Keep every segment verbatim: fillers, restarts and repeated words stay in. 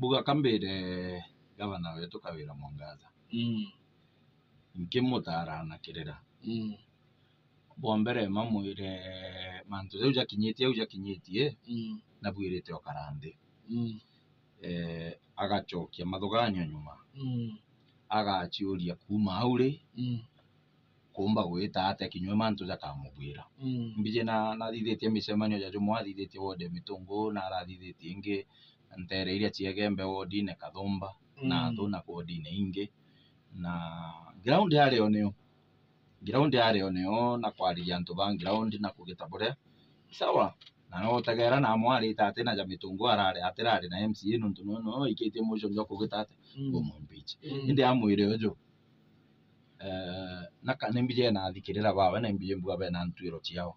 Mbuga kambire gavana wetu Kawira Mwangaza. Mm. Nkimutara na kirira. Mm. Bwa mbere mamwire mantu jau jakinyitie au jakinyitie, mm, nabwirite okara nthi. Mm. Eh, agacokia mathuganio nyuma. Mm. Agaciuria kuuma au ri, mm, kuumba gwita atia kinyua mantu jakamubwira. Mm. Mbiji na, nathithitie micemanio ja jumwe athithitie ward ya Mitungu, na arathithitie ingi ntere iria cia Igembe wardine Kathumba, mm, na athu na wardine ingi. Na ground yari o nio. Ground yari o nio na kwariria antu ba ground na kugita buria. Sawa. Na no utegera na amwarite ati na ja Mitungu arari, atirari na M C A nontu no, no ikitie motion jwa kugita ati, mm, kumwimpeach. Mm. Indi amwire uju, eh, na ka-, ni mbiji na athikirira bawe, na mbiji mbuga bena ntwiro ciao.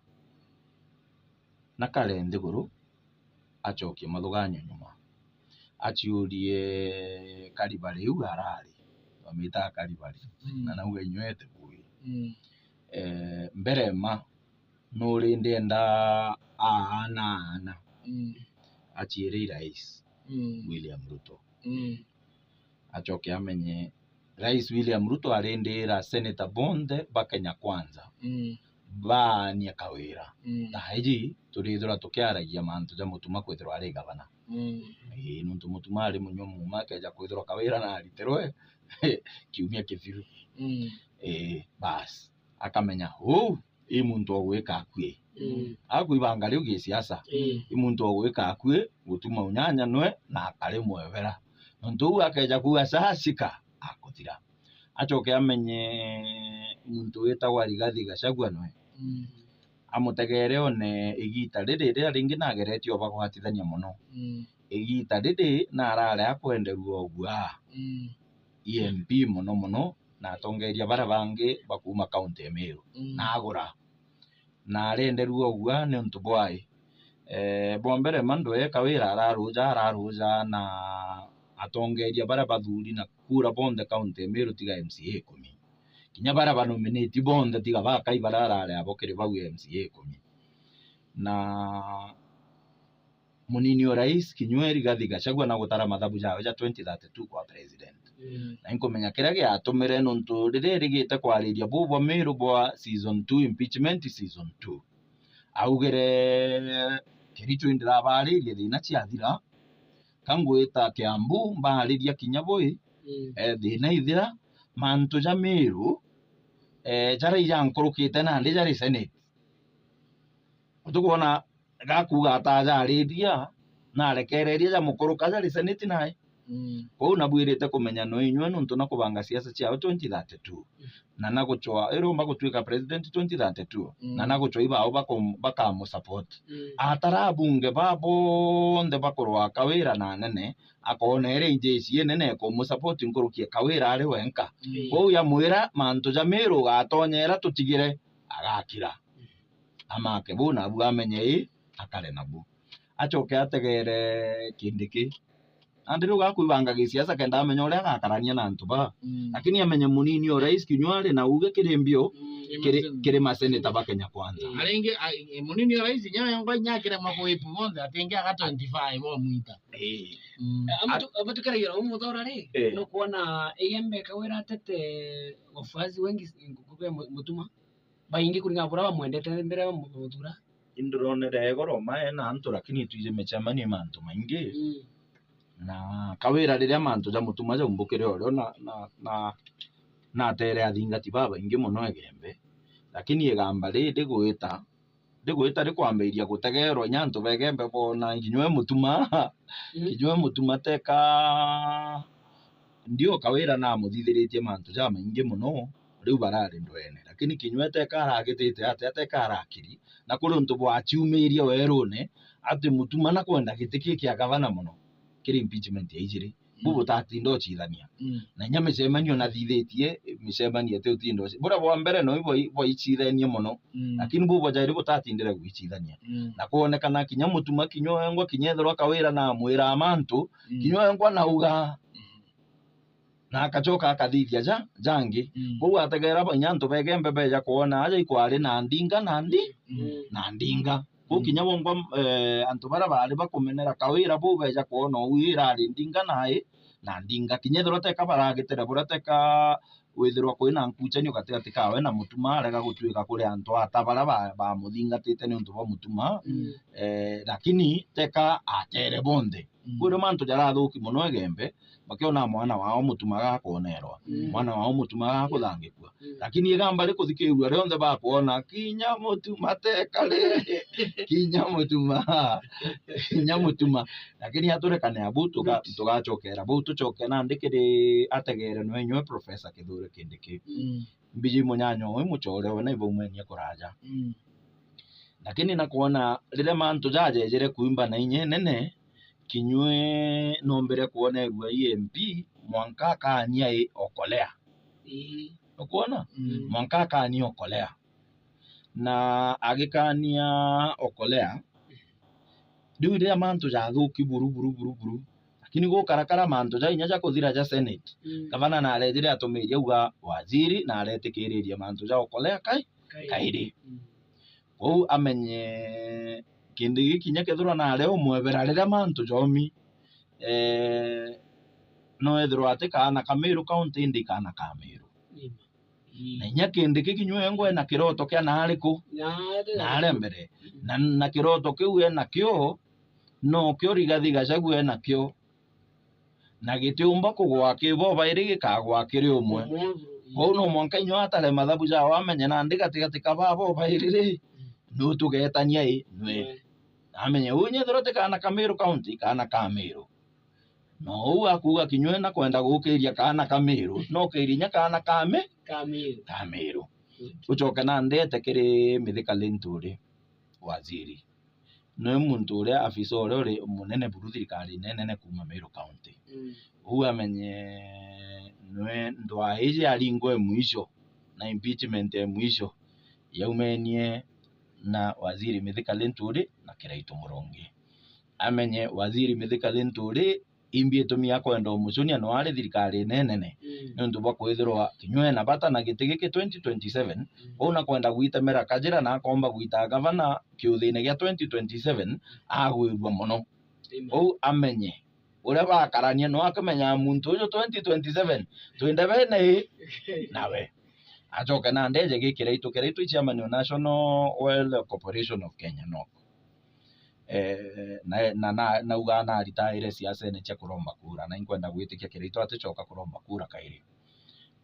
Na kare nthiguru, acokie mathuganio nyuma. Aciurie Karibari iu arari, bamitaga Karibari, mm, na nauga, "Inyuete bui." Mm. Eh, mbere ma, nuri ndienda aana aana, mm, aciere i rais, mm, William Ruto. Mm. Acoke amenye Rais William Ruto arindira Senator bonthe ba Kenya Kwanza, mm, baanie Kawira. Mm. Thaa iji turithirwa tukiaragia mantu ja Mutuma kwithirwa ari gavana. Mm. Ii, nontu Mutuma ari munyua muuma, akeja kwithirwa Kawira na aritirwe kiumia kithiru. Mm. Ii, basi. Akamenya uu i muntu o gwika akui. Mm. Akuibanga riu gisiasa. Mm. I muntu o gwika akui, gutuma unyanya nwe na akari mwebera. Nontu uu akeja kuuga cacika, akuthira. Acoke amenye muntu witagwa Rigathi Gachagua nwe. Mm. Amutegere one igita riri riria ringi nageretie obagwatithania mono. Mm. Igita riri narare akwenderua ogua. Mm. E M P mono mono, na atongeria baria bangi ba kuuma kaunti ya Meru. Mm. Na agura. Na arenderua ogua niuntu bwai? Eh, bwa mbere ma ndwe Kawira araruja, araruja na atongeria baria bathuri na kura bonthe kaunti ya Meru tiga M C A ikumi. Kinya baria banominate bonthe tiga bakai baria arari abo kiri bau M C A ikumi. Na munini o rais kinyua Rigathi Gachagua na gutara mathabu jawe ja twenty thirty-two kwa president. Mm. Na inkumenya kiria giatumire nontu riria irigite kwariria buu bwa Meru bwa season two, impeachment season two. Augire, "Kericho indirabaririe thina ciathira, ka ngwita Kiambu mbaariria kinya bui, mm, eh, thina ithira, mantu ja Meru, eh, jaria ijankurukite nandi jari Senate." Utikwona gakuuga atajaariria, na arekereria jamukuruka jari Senate nae. Mm. Kwou nabwirite kumenya no inywe nontu na kubanga siasa ciao twenty thirty-two. Mm. Na na gucwa, iromba gutuika president twenty thirty-two. Mm. Na na gucwa ibao bakum-, bakamusupport. Mm. Atara abunge ba bonthe bakurwa Kawira na anene, akoona iria ijeshi inene ikumusupport nkuruki ya Kawira ari wenka. Mm. Kwou yamwira mantu ja Meru ugatonyera tutigire, agakira. Mm. Amake buu nabu amenye ii, akare nabu. Acoke ategere Kindiki. Nandi riu gakwibanga gisiasa kenda amenye uria agakarania na antu ba. Mm. Lakini amenye munini o rais kinyua ari na uge kiri mbio, mm, kiri, kiri maseneta ba Kenya Kwanza. Mm. Aringi, a, e, munini o rais inya yongwa inya akiremwa kuipu bonthe, atingi aga twenty-five omwita. Eh. Mm. Eh, amatu-, amatukaragia umuthora ri, eh, nukwona Igembe Kawira atete wafuasi wengi s-, kubea mu-, Mutuma. Baingi kuringana na buria bamwendete mbere bamuthura. Induronere igoro mae na antu, lakini twiji micemanio mantu maingi. Mm. Na Kawira riria mantu ja Mutuma jaumbukire orio na, na, na, natere athingati babaingi mono Igembe. Lakini igamba ri ndigwita, ndigwita rikwambiria gutegerwa inya antu ba Igembe boona kinyua Mutuma. Mm. Kinyua Mutuma teka ndio Kawira namuthithiritie mantu jamaingi mono, riu barari ndwene. Lakini kinyua teka aragitite ati, ateka arakiri, na kuri untu bwaciumirie werune, ati Mutuma na kwenda giti ki kia gavana mono kiri impeachment ya ijiri. Bu, mm, butatinda ucithania. Mm. Na inya micemanio nathithitie, micemanio ti utinda uci-, buria bwa mbere no ibo i-, bwaicithenie mono, mm, lakini bu bwa jairi butatindire gwicithania. Mm. Na kwonekana kinya Mutuma kinya wengwa kinya ethirwa Kawira na amwira mantu, mm, kinya wengwa nauga. Mm. Na akacoka akathithia ja, jangi. Mm. Kwou ategera ba-, inya antu ba Igembe beja kwona aja ikwari na ndinga na ndi-, mm, na ndinga. Kwou kinya bongwa, eh, antu baria baari bakumenera Kawira bau beja kwona uu irari ndinga nai, na ndinga kinya ethirwa teka baragitere buria teka withirwa kwina nkuchanio gatigati kawe na Mutuma, arega gutuika kuri antu ata baria ba-, bamuthingatite niuntu bwa Mutuma. Eh, lakini teka atere bonthe. Kwirio mantu jarathuki mono Igembe, bakiona mwana wao Mutuma gakwonerwa, mwana wao Mutuma gakuthangikua. Lakini igamba rikuthikirua rionthe bakwona kinya Mutuma teka riri, kinya Mutuma, kinya Mutuma. Lakini aturekane abu tuga-, tugacokera bau, tucoke nandi kiri ategere nwe inywe Professor Kithure Kindiki. Mbiji munyanya uyu muchore we na ibaumenie kuraja. Lakini nakwona riria mantu jajejere kuimba na inya inene, kinywe nombere kwonerua i M P mwanka akania i Okolea. Ukwona? Mwanka akania Okolea. Na agikania Okolea, riu riria mantu jathuki buru, buru, buru, buru, lakini gukarakara mantu ja inya ja kuthira ja Senate, gavana narejire atumirie auga waziri, na aretikiririe mantu ja Okolea kai-, kairi. Kwou amenye kindi giki kinya kethirwa nare umwebera riria mantu jomi, eh, no ethirwa ati kaana ka Meru County, indi kaana ka Meru. Na inya kindi ki kinywe ngwe na kiroto kia naari ku? Naari mbere. Na, na kiroto kiu enakio, nokio Rigathi Gachagua enakio. Na gitiumba kugwa ki bobairi, gikagwa kiri umwe. Kwou no mwanka inywe atare mathabu jao, amenye nandi gatigati ka baa bobairi ri, nu tugetania i nwe. Amenye uu nyethirwa ti kaana ka Meru County, kaana ka Meru. No uu akuuga kinywe na kwenda gukiria kaana ka Meru, no kiria inya kaana ka Mi-, ka Meru. Ucoke nandi ete kiri Mithika Linturi, waziri. Nwe muntu uria, afisa uria uri munene buru thirikarine nene kuuma Meru County. Uu amenye nwe ndwaa iji aringwe mwisho, na impeachment ya mwisho yaumenie na waziri Mithika Linturi na Kiraitu Murungi. Amenye waziri Mithika Linturi imbi itumi akwenda umucunia no ari thirikarine nene, niuntu bwa kwithirwa kinywe na bata na giti giki twenty twenty-seven, kwou na kwenda gwitemera kajira na akomba gwita gavana kiuthine gia twenty twenty-seven, agwirua mono. Kwou amenye uria bakarania, no akimenyaga muntu uju twenty twenty-seven twi ndebene i nawe. Acoke na ndeje gi Kiraitu, Kiraitu i chairman o National Oil Corporation of Kenya, NOC. Eh, na, na, na, nauga naritaire siasene cia kuromba kura, na inkwenda gwitikia Kiraitu aticoka kuromba kura kairi.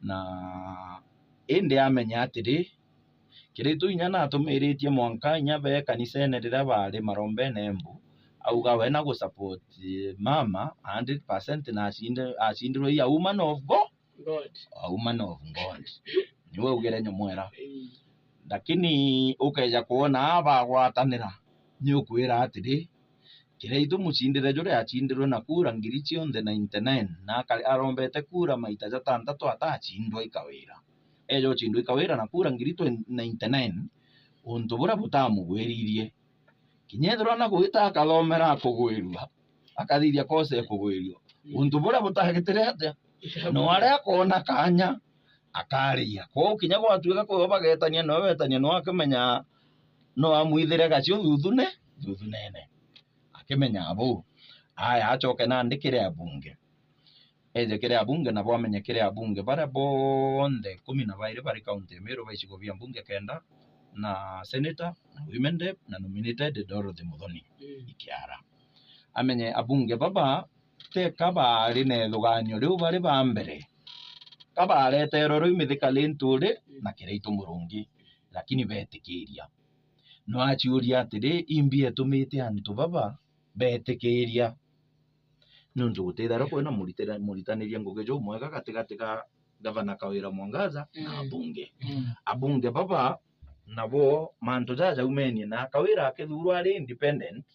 Na indi amenya atiri, Kiraitu inya natumiritie mwanka inya be kanisene riria bari marombene Embu, auga we na gusupport mama hundred percent na acinde-, acindirwe i a woman of God. God. A woman of God. Niwe augire nyomwera. Lakini ukeja kwona aa bagwatanira, ni ukwira atiri, Kiraitu mucindire juria acindirwe na kura ngiri cionthe ninety-nine, na aka-, arombete kura maita jatantatu atacindwa i Kawira. Eja ucindwa i Kawira na kura ngiri twen-, ninety-nine, untu buria butamugwiririe. Kinya ethirwa na gwita akathomera akugwirua, akathithia kosa ekugwirio. Untu buria butagitire atia? No aria akoona kaanya, akaria. Kwou kinya gwatuika kwiwe bagetania, nowe wetania, no akimenya, no amwithire gacio thuthune, thuthunene. Akimenya buu. Aya, acoke nandi kiri abunge. Eje kiri abunge, nabo amenye kiri abunge baria bonthe kumi na bairi bari kaunti ya Meru ba icigo bia mbunge kenda, na senator, na women rep, na nominated Dorothy Muthoni Ikiara. Amenye abunge baba teka baari na ithuganio riu bari ba mbere, ka bareterwe riu Mithika Linturi na Kiraitu Murungi, lakini betikiria. No aciuria atiri, imbi etumite antu baba betikiria? Niuntu gutithirwa kwina muritira-, muritaniria ngugi jumwega gatigati ga Gavana Kawira Mwangaza na abunge. Abunge baba nabo mantu jajaumenie, na Kawira akithurwa ari independent,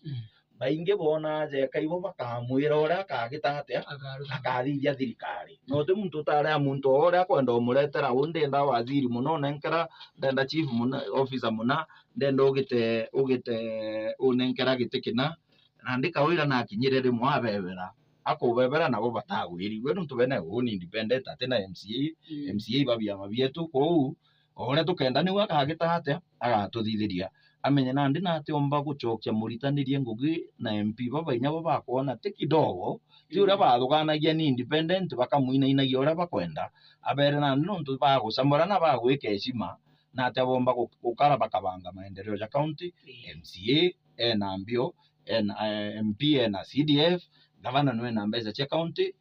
baingi boona jeka ibo bakamwira uria akagita atia, akathithia thirikari. No ti muntu utari a muntu o uria akwenda umuretera, u ndenda waziri muna, unenkera, ndenda chief muna, officer muna, ndenda ugite, ugite unenkera giti kina, Nandi Kawira nakinyire rimwe abebera, akubebera nabo batagwirigwe, nontu bene uu ni independent, ati na M C A, M C A ba biama bietu, kwou o uria tukenda niu akagita atia, agatuthithiria. amenye nandi natiumba gucokia muritanirie ngugi na M P baba inya bo bakwona ti kidogo, ti uria bathuganagia ni independent, bakamuinainagia uria bakwenda. Abere nandi nontu bagucamura na bagwika heshima, nati abomba gu-, gukara bakabanga maendeleo ja county, M C A ena mbio, ena, eh, M P ena C D F, gavana nwena mbeca cia county,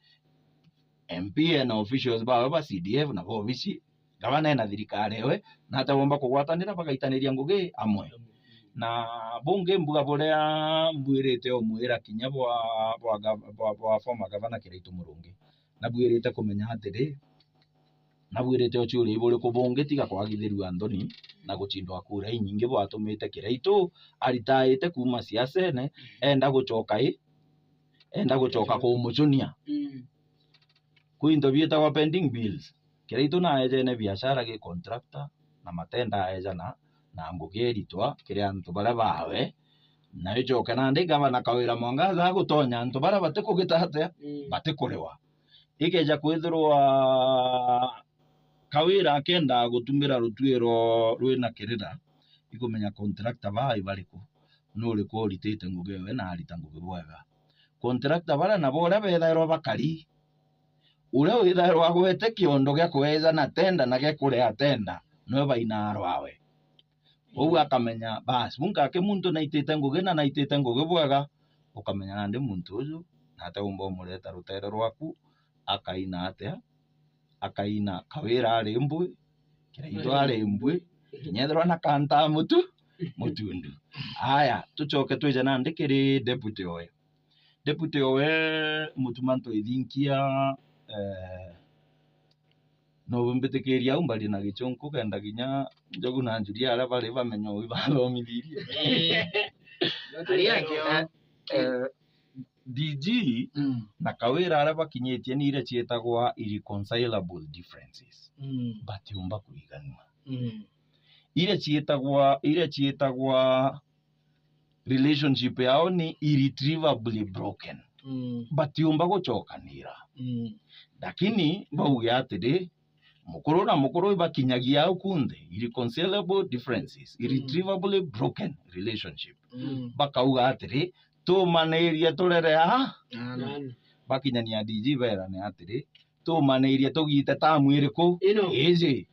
M P ena officials bawe ba C D F na ba obici, gavana ena thirikari ewe, na atabomba kugwatanira bagaitaniria ngugi amwe. Na bungi mbuga buria mbwirite umwira kinya bwa, bwa, gav-, bwa, bwa former gavana Kiraitu Murungi, nabwirite kumenya atiri, nabwirite uciuria buriku bungi tiga kwagithirua nthoni na gucindwa kura inyingi bwatumite Kiraitu aritaite kuuma siasene, enda gucoka i, enda gucoka kumucunia. Mm. Kwi into biitagwa pending bills. Kiraitu naejene biashara gi contractor na matenda aejana na ngugi eritwa kiri antu baria bawe, na icoke nandi gavana Kawira Mwangaza agutonya antu baria batikugita atia, mm, batikuriwa. Ikeja kwithirwa Kawira akenda gutumira rutuiro rwina kirira, ikumenya contractor baa ibariku, nuriku uritite ngugi ewe na arita ngugi bwega. Contractor baria nabo uria bethairwa bakari, uria withairwa agwete kiondo gia kweja na tenda na gia kurea tenda, niwe bainaa rwawe. Uu akamenya, basi, bu nkake muntu naitite ngugi na naitite ngugi bwega, ukamenya nandi muntu uju nate umba umureta rutere rwaku, akaina atia? Akaina Kawira ari mbwi, Kiraitu ari mbwi, kinya ethirwa na kanta mutu, mutundu. Aya, tucoke twije nandi kiri deputy owe. Deputy owe, Mutuma Ntoithinkia, eh, no mbitikiria au mbari na Gichunku kenda kinya Njogu na Njuria aria bari bamenya uu bathomithirie. Eh, aria angĩ o, eh, D G, mm, na Kawira aria bakinyitie ni iria cietagwa irreconcilable differences. Mm. Batiumba kuiganua. Mm. Iria cietagwa, iria cietagwa relationship yao ni irretrievably broken. Mm. Batiumba gucokanira. Mm. Lakini bauge atiri, mukuru na mukuru ibakinyagia au kunthe, irreconcilable differences, mm, irretrievably broken relationship. Mm. Bakauga atiri, tumanirie turere aa. Amen. Bakinyania D G berane atiri, tumanirie tugiite tamu iriku? Ino. Iji.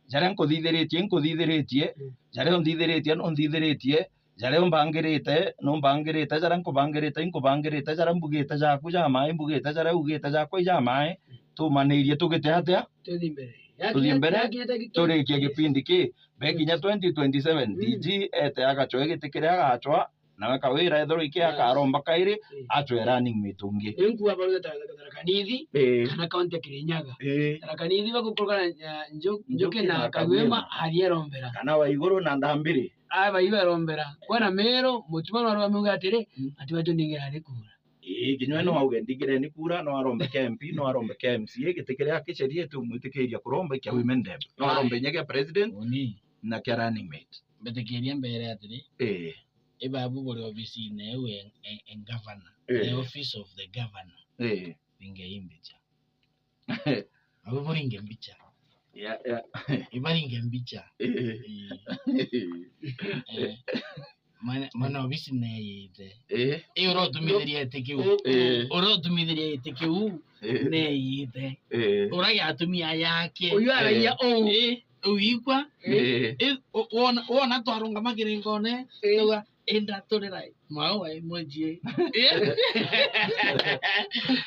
Jaria nkuthithiritie, nkuthithiritie. Mm. Jaria unthithiritie, nunthithiritie. Jaria umbangirite, numbangirite. Jaria nkubangirite, inkubangirite. Jaria mbugite jaku jamai, mbugite. Jaria ugite jakwa ijamai. Tumanirie tugite atia? Tuthii mbere. Tuthii mbere, turikie gipindi ki. Bekinya twenty twenty-seven, mm, D G ete agacwa giti kiria agacwa, nawe Kawira ethirwa iki akaromba kairi, mm, acwe running mate ungi. Riu nkuga baruga ta Tharaka Nithi, eh, kana kaunti ya Kirinyaga. Eh. Tharaka Nithi bagukuruga na, ya, Nju-, Njuki na Kagwema, athie arombera. Kana Waiguru na Ndambiri. Aa, baiba arombera. Kwena Meru, Mutuma no arugame auge atiri, mm, ati batu ningira ari kura. Ii, kinya we no auge, "Ndigireni kura," no arombe kia M P, no arombe kia M C A, giti kiria akicerie tumwitikiria kuromba kia women rep. No arombe inya kia president na kia running mate. Mbitikiria mbere atiri, ii, ibabu buri obisine iu e, e, e governor, ii, the office of the governor. Ii. Ringe ii mbicha. Abu buringe mbicha. Ya, ya. Ibaringe mbicha. Ii. Ii. Eh. Mwana, mwana obisi neyite. Eh. Ii urotumithiria iti kiu. Eh. Urotumithiria iti kiu. Eh. Neyite. Eh. Uragia atumia yake. Uyu aragia, eh, uu. Ii, uigwa. Eh. Ii, u-, wona, wona twarungama kiringone, eh, tuga, enda turira. Mao ai mwenjie. Ii.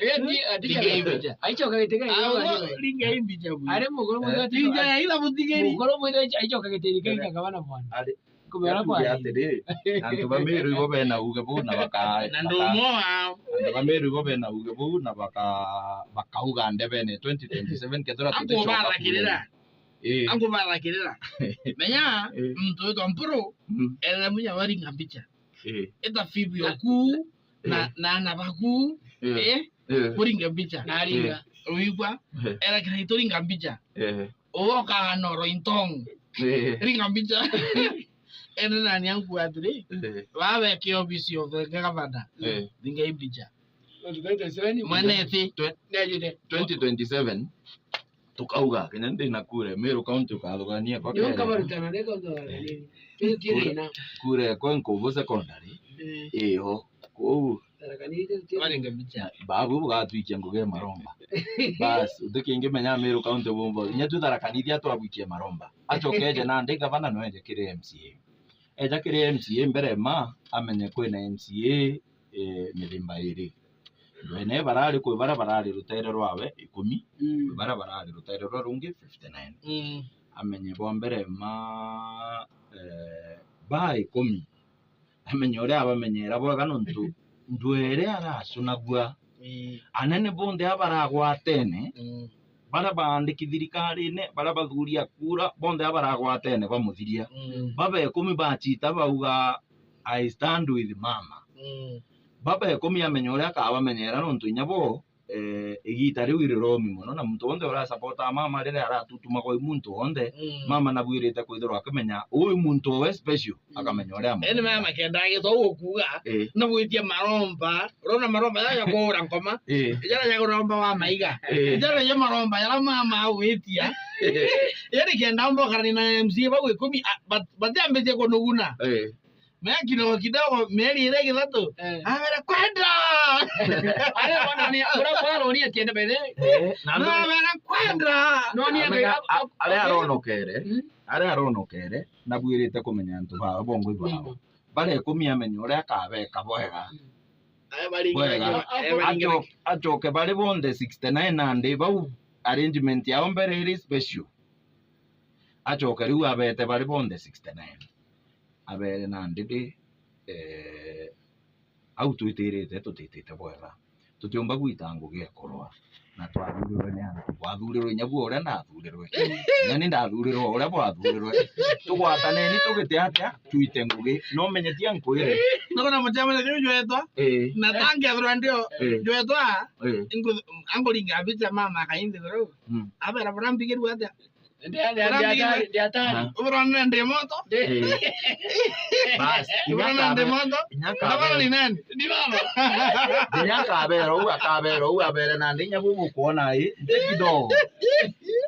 Ii, ati, ati, ringa ii mbicha. Aichoka giti kia, ah, ringa ii mbicha. Ari mukuru mwega, ringa ila mutigeri. Mukuru mwega aichoka giti kia gavana bwana. Ari. Kumera kwa atiri, antu ba Meru ibo bena uge bu na baka-, na baka-, ndumo wao. Antu ba Meru ibo bena uge bu na baka-, bakauga ndebene twenty twenty-seven kethira tuticoka kura. Angu bathakirira. Ii. Angu bathakirira. Menya, ii, muntu witwa Mpuru, mm, ere munya waringa mbicha. Ii. Ita Phoebe oku, na, ii, na ana baku, ii, ii, ii, kuringa mbicha. Na aringa. Ii. Uigwa? Ii. Era kira ituringa mbicha. Ii. Uwe ukaga noro intong. Eh. Ringa mbicha. Ene nani anku atiri? Eh. Wawe ki office of the governor. Eh. Ringa i mbicha. Mweneti. Twe-, twenty twenty-seven. Tukauga, kinya ndi na kura, Meru County ukathugania kwa Nio Kenya. Nkabarutana, niko ntwaragania. Kura, kura ekwa Nkubu Secondary. Eh. Iyo. Kwou. Tharaka Nithi. Babu bugatwikia ngugi ya maromba. Bas, uti kingi menya Meru County bumbo. Inya tu Tharaka Nithi atwabwikia maromba. Acoke eje nandi gavana no eje kiri M C A. Eja kiri M C A mbere ma amenye kwina M C A, eh, mithemba iri. Ndwene barari kwi baria barari rutere rwawe ikumi, mm, kwi baria barari rutere rwa rungi fifty nine. Mm. Amenye bwa mbere ma, eh, ba ikumi. Amenye uria abamenyera bwega nontu ndwere aracunagua. Ii. Anene bonthe aba baragwatene, mm, baria baandiki thirikarine, baria bathuria kura, bonthe aba baragwatene bamuthiria. Mm. Baba ikumi bachita bauga, "I stand with mama." Mm. Baba ikumi amenya uria akabamenyera nontu inya bo, eh, igita riu iriromi mono, na muntu wonthe uria supportaa mama riria aratutumagwa i muntu wonthe, mm, mama nabwirite kwithirwa akimenya uu i muntu owe special. Mm. Akamenya uria. Eni mama kenda agitwa gukuga, eh, na gwitia maromba, urona maromba jaja kuura nkoma, eh, jara ja kuromba wa maiga. Eh. Jara ja maromba jara mama agwitia. Eh. Yani kenda mbokarani na M C A bau ikumi, a, bat-, batiambitie kunuguna. Eh. Me kidogo kidogo, mieri iri ithatu. Eh. Abere, "Kwenda!" Aria wana ni, ura, ura roni atiende by the way. Eh, na no, andu abere, "Kwenda!" No, ni amenya, a, a, a, aria aronokere, mm, aria aronokere, nabwirite kumenya antu bao, bongo ibao. Mm. Baria ikumi amenye uria akabeka bwega. Mm. Aya baringanagia, bwega. Aya baringanagia. Aco-, acoke bari bonthe sixty nine nandi bau arrangement yao mbere iri special. Acoke riu abete bari bonthe sixty nine. Abere nandi ndi, eh, au twitirite tutitite bwega. Tutiumba gwita ngugi ekorwa. Na twathurirwe ni antu. Bwathurirwe inya bua uria ndathurirwe. Inya ni ndathurirwe uria bwathurirwe. Tugwataneni tugite atia? Twite ngugi. No menye tia nkwire. Niko na mucemania kiu jwetwa. Eh. Na tangi athura ndio, eh, jwetwa. Eh. Ingu-, anguringa bicha mama akainthi guru. Mm. Abera bura mbigirwe atia? Ndi, ndi, ndi, ndi atari, ndi atari. Aha. Ubirwa ni ndi moto? Ndi. Eh. Bas, ubirwa ni ndi moto? Inya kabe-, ndabara ni nani? Ndi mama. Inya kabera uu, akabera uu, abere nandi inya bubu kuona i, nti kidogo.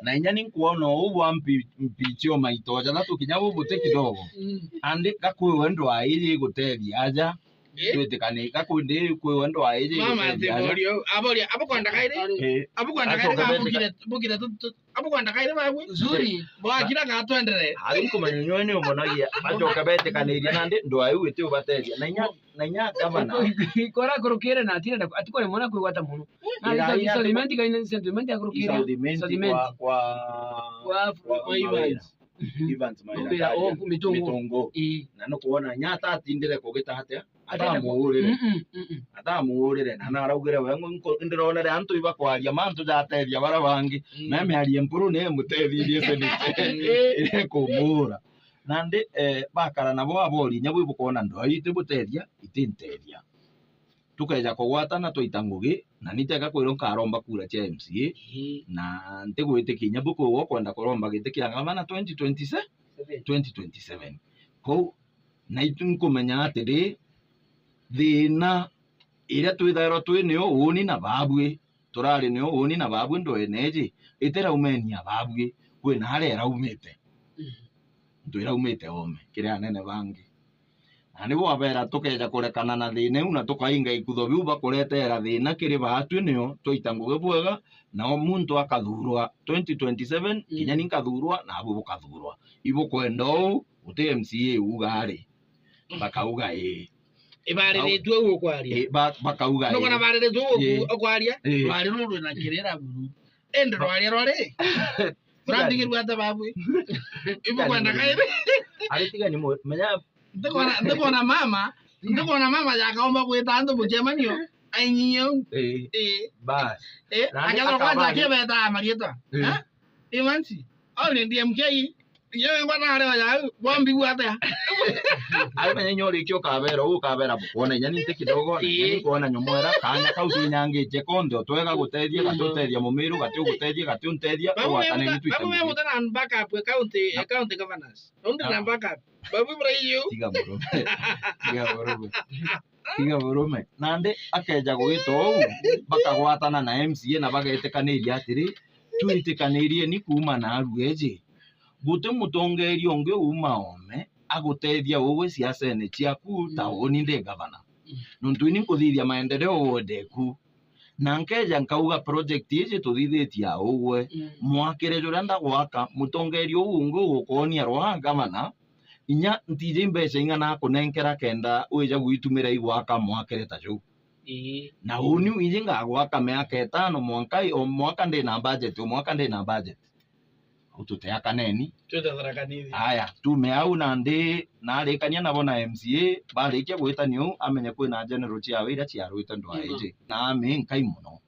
Na inya ni nkuona uu bwa mpi-, mpichio maito jathatu kinya bubu ti kidogo. Mm. Andi gakwiwe ndwaa iji igutethia aja. Eh? Twitikanite, kwindi kwiwe ndwaa iji. Mama igutethia aja. Ati borio, aboria, abukwenda kairi? Eh. Abukwenda kairi. Acoka bukire, bukire tu, tu, abukwenda kairi bagwe? Nzuri. Bwakira gatwendere. Ari kumenya nyoe ni umonagia, acoka betikaniria nandi ndwaa iu iti ubatethia. Na inya, na inya gavana. Ikora kurukire na atire na, ati kore mwana kwigwata muno. Na ira, ira, sentiment kaine sentiment ya kurukire. Sentiment. Sentiment. Kwa, kwa, kwa, kwa Evans. Mhm. Evans Maina. Ndukira Karia, o ku Mitungu. Mitungu. Ii. Na nukwona inya atatindire kugita atia? Atenda ku-, atamuurire. Mm, mm, mm, mm. Atamuurire. Na naraugire we, ngo-, nko-, ndironere antu ibakwaria mantu jatethia bara bangi. Mm. Na miarie mpuru ni imutethirie senate. Mm. Iri kumuura. Nandi, eh, bakara nabo abori inya bwi bukwona ndwaa iti butethia, iti ntethia. Tukeja kugwatana twaita ngugi, na ni tega kwirwo nkaromba kura cia M C A, ii, na ntigwitikia inya buku ukwenda kuromba giti kia gavana twenty twenty-seven, seven. Twenty twenty-seven. Kou, na itu nkumenya atiri, thina iria twithairwa twi nio uuni na babui, turari nio uuni na babui ndwene iji, itiraumenia babui, kwina aria iraumite. Mm. Ntu iraumite oome, kiri anene bangi. Na nibo abera tukeja kurekana na thina iu na tukainga ikutho biu bakuretera thina kiri baatwi nio twaita ngugi bwega, nao muntu akathurwa twenty twenty-seven, mm, kinya ni nkathurwa, nabu bukathurwa. Ibukwenda uu, guti M C A uuga ari. Bakauga ii. Ibariritue uu ukwaria. Ii, ba-, bakauga ii. Nukona bariritue uu, ii, ukwaria? Ii. Rwari ruru rwina kirira buru. Indi rwaria rwari? Urandigirua ata babui? Ibukwenda kairi? Ari tiga ni mu-, menya. Ndikona, ndikona mama, ndikona mama jakaomba gwita antu mucemanio, ainyinyia u. Ii. Ii. Bas. Ii, na akethirwa kwanza akabari- akibeta marietwa. Ii. Ha? Imanci. Au ni D M K. Iyo wengwa nare oya au, bwambigua atia? Ari menya inya urikia ukabera, uu ukabera bukwona inya ni nti kidogo, na inya, ii, ni nkwona nyomwera, kanya kau twinyangitie konthe, utwega gutethia, mm, gati utethia mumiru, gati ugutethia, gati untethia, tugwatane ni twite. Babu me muti na backup ya county, ya county governors. Nontu na backup. Babu bra iyo. Tiga murume. Tiga murume. Tiga murume. Nandi akeja gwita uu, bakagwatana na M C A na bagetikaniria atiri, Twitikanirieni kuuma naarua iji, guti mutongeria ungi uuma oome agutethia uugwe siasene ciaku ta uuni ndi gavana. Nontu ini nkuthithia maendeleo wondeku, na nkeja nkauga project iji tuthithitie a uugwe, mwakire juria ndagwaka, mutongeria uu ungi ugukoonia rwa gavana, inya ntiji mbeca ing'ana akunenkera kenda wija gwitumira igwaka mwakire ta juu. Ii. Na uuni wiji ngagwaka miaka itano mwanka, o mwaka ndi na budget, o mwaka ndi na budget. Au tuteakaneni. Twite Tharaka Nithi. Aya, tume au nandi narikania nabo na M C A, barikia gwitania uu, amenye kwina general ciawe iria ciarwite ndwaa iji. Na ami nkai mono.